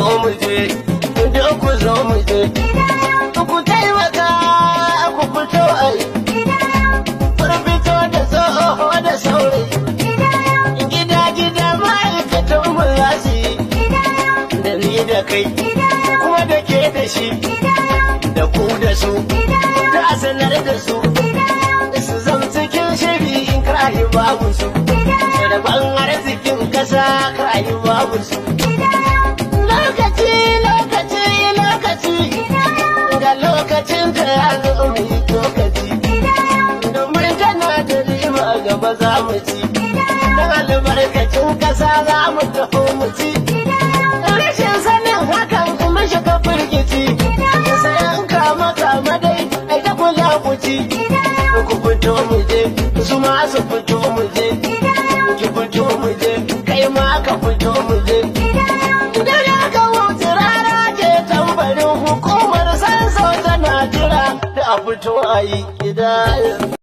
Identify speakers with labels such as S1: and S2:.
S1: zo mu je, duk ku zo mu je. Ku taimaka ku fito ai. Kun fito da tsoho da saurayi. Gida gida ma'aikatan mu za su yi. Da ni da kai, kuma da ke da shi, da ku da su, da a sanar da su. Su zam cikin shiri in karayi babu su. Rabon arzikin kasa karayi babu su. Lokaci, lokaci, lokaci, ga lokacin ka ya zo mu yi lokaci. Domin tana da riba gaba za mu ci. Don albarkacin kasa za mu tafi mu ci. Rashin sanin hakan kuma shiga firgici. Sayan kama kama dai, ai ta kula ku ci. Ku fito mu je, su ma su fito mu je. Ki fito mu je, kai ma ka fito mu je. Idan aka wuce rana ce tambarin hukumar sanso tana jira da a fito a yi gida.